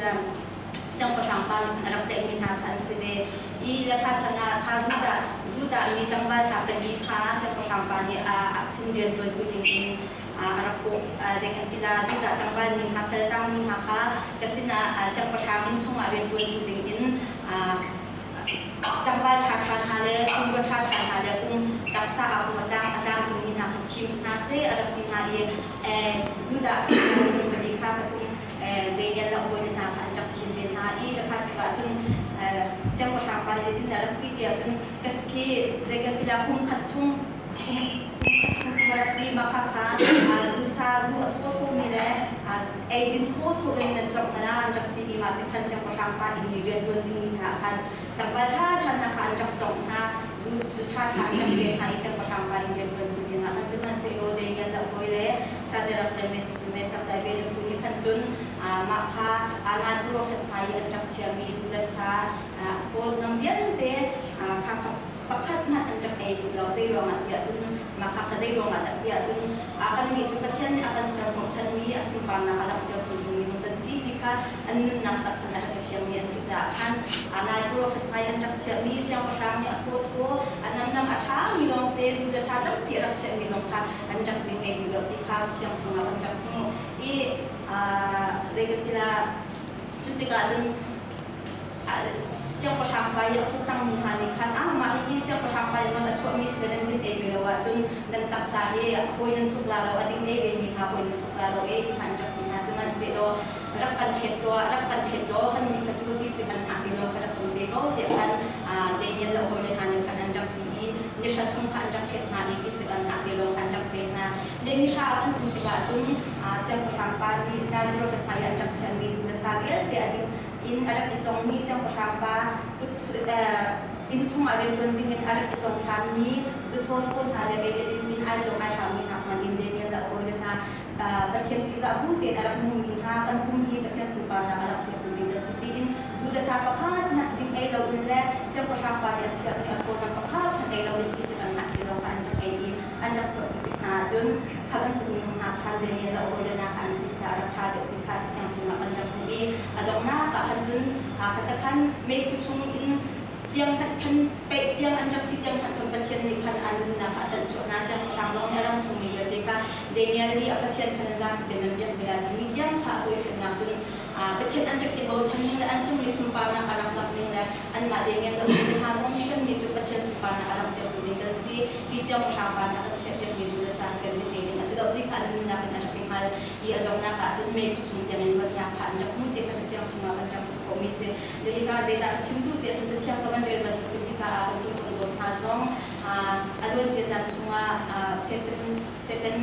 ti siangpahrang pa nih khan a rak tlaihmi hna kha an si ve i le kha chan ah kha Judah mi tlangval hna pali kha siangpahrang pa nih a sin rianṭuantu dingin a rak kawh. Zei kan ti la, Judah tlangval mi hna saltangmi hna kha ka sinah siangpahrang inn chungah rianṭuantu dingin tlangval ṭhaṭha hna le pumrua ṭhaṭha hna le pum taksa ah pum a tlang a tlamtlingmi hna kha thim hna seh a rak ti hna i Judah cu pali kha pathum Daniel le a hawile hna kha an rak thim ve hna i kha tikah cun siangpahrang pa nih zeitin dah a rak ti tiah cun ka khi zei kan ti la kum khat chung si mah kha kha zu sa zu a thaw mi le eidin thaw thaw in nan cawk hna an rak ti i mah ti khan siangpahrang pa inn i rian ṭuan dingmi hna khan tlangval ṭha ṭha hna kha an rak cawk hna zu zu ṭha ṭha an rak pek hna i siangpahrang pa inn rian ṭuan ding hna khan sihmanhsehlaw Daniel le a hawi le Sadirab le Mesak le Abednego nih khan cun mah kha ngan profet hna i an rak chiahmi zu le sa thawtnam vialte kha kha pakhat hmanh an rak ei duh lo. Zei ruangah tiah cun mah kha kha zei ruangah dah tiah cun kannih cu Pathian nih a kan ser hnawhchanmi a sunparnak a langhtertu ding minung kan si ti kha an nunnak tak khan a rak i fiangmi an si caah khan nai profet hmai an rak chiahmi siangpahrang nih a thawthaw a namnam a ṭhami lawngte zu le sa tampi a rak chiahmi zong kha an rak ding ei duh lo ti kha Cathiang chungah kan rak hmuh i zei kan ti la cu tikah cun siangpahrang pa i a kuttangmi hna nih khan ah mah hihi siangpahrang pa i nawl a chuahmi si nan din ei ve lo ahcun nan taksa hi hawi nan tluk la lo a ding ei ve mi hna hawi nan tluk la lo e ti kha an rak ti hna sihmanhsehlaw rak kan ṭhet tuah rak kan ṭhet law kan nih kha cu ti si kan hna ti law kha rak tum ve ko tiah khan Daniel le a hawile hna nih khan an rak ti i nihra chung kha an rak ṭhet hna i ti si kan hna ti law kha an rak pek hna. Le nihra a kan tum tikah cun siangpahrang pa nih Daniel profet hna i an rak chiahmi zu le sa vialte a ding in a rak i congmi siangpahrang pa kut inn chungah rianṭuan dingin a rak i cong ṭhanmi zu thaw hna le ei in ai cong ai hrammi hna hmang in Daniel le a hawile hna Pathian ṭihzah bu tein a rak nungmi hna kan pum hi Pathian sunparnak a langhtertu ding kan si tiin zu le sa pakhat hmanh ding ei loin le siangpahrang pa nih a chiahmi a thawnak pakhat hmanh ei loin i si kan ngah ti zong kha an rak ei i an rak chuahpi tik hna ahcun kha bantuk minung hna khan Daniel le a hawile hna kha an tisa a rak ṭha deuh ti kha Cathiang chungah kan rak hmuh i a donghnak ah khan cun kha khan meiphu chung in tiang hmanh khan peih tiang an rak si tiang hmanh khan Pathian nih khan an nunnak kha a chanhchuah hna. Siangpahrang zong nih a ram chungmi vialte kha Daniel nih a Pathian khan an zapi tein an biak ve lai timi tiang kha a tawifiannak cun Pathian an rak i bochan ning le an cung i sunparnak a rak langh ning le anmah Daniel le ule hna zong nih kannih cu Pathian sunparnak a langhtertu ding kan si. Hi siangpahrang pa nih a kan chiahpiakmi zu le sa hi kan mit ei ding a si lo ti kha an nunnak in a rak i hngal i a donghnak ah cun meiphu chung tiang in luatnak kha an rak hmuh ti kha Cathiang chungah kan rak hmuh khawhmi si. Hika zeidah ka chim duh tiah cun Cathiang ka van rel bantukin hika ah kan tukum dawt hna zong a luancia caan chungah Satan Satan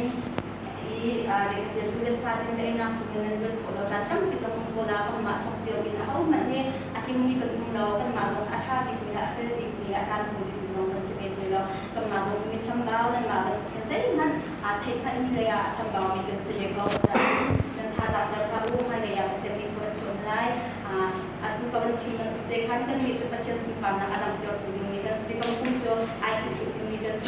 i zeitintiah lu le sa din le einak chungin nan luat khawh lo caan tampi zong um ko la kanmah thawk cio in ahohmanh nih a tlingmi kan um lo kanmah zong a ṭha bikmi le a fel bikmi le a tlamtling bikmi zong kan si ve ti lo kanmah zong mi chambau nanmah bantuk hin zeihmanh aa theihhngalhmi lei ah a chambaumi kan si ve ko caah nan thazaang der hlah u hmailei ah Pathian nih khua kan chuah lai Atu ka van chim bantuk te khan kannih cu Pathian sunparnak a langhtertu dingmi kan si. Kan pum cu ai thuhṭuh dingmi kan si.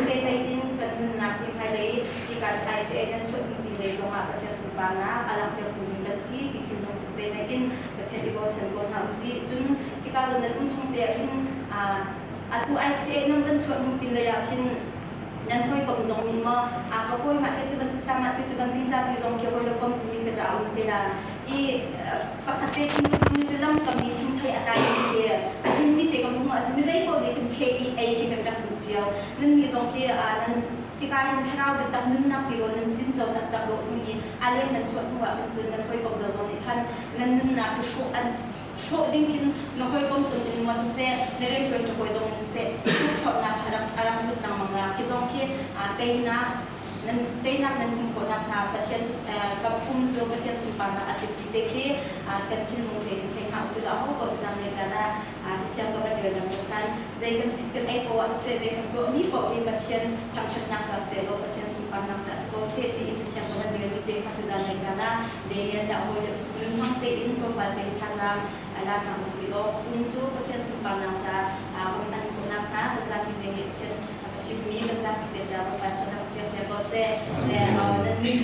Te hlei in kan nunnak hi hmailei hika ICA nan chuah dingmi lei zongah Pathian sunparnak a langhtertu ding kan si ti thinlung put te in Pathian i bochan ko hna usih. Cun hika zawn nan um chung te ah hin atu ICA nan van chuah hnu pin lei ah khin nan hawikom zong nih maw a ka kawi mah te cu van ta mah te cu van ding ca ti zong khi hawi lo kom timi ka ca um te la i pakhat te thing mi cu lam kam i thingthei a kai mi khi a hin mi te kan hmu ahcun mi zei paoh nih kan che i ei khi kan rak duh cio nan nih zong khi nan hika hin thlarau biatak nunnak ti rawl nan din co taktak rawh hnu i a leng nan chuah hnu ah khan cun nan hawikom do zong nih khan nan nunnak khi hrawh an hrawh ding khin na hawikom cung in maw siseh na rianṭuan ṭa hawi zong in siseh tukforhnak a rak a rak lut lengmang la khi zong khi teinak nan teinak nan hmuh khawh nakhnga Pathian cu ka pum cu Pathian sunparnak a si ti te khi kan thinlung tein thei hna usih law aho paoh caan le caan ah Cathiang ka van rel bantuk khan zei kan kan ei poah siseh zei kan tuahmi paoh hi Pathian thangṭhatnak ca seh law Pathian sunparnak ca si ko seh ti i Cathiang ka van relmi te kha tuzaan le caan ah Daniel dah hawi le nunhmang tein tlawmpal tein thazaang la hna usih law pum cu Pathian sunparnak ca kan hman khawh nakhnga kan zapi te nih Pathian a chimmi kan zapi te ca Bawipa cu rak piak piak ko seh. Le nan min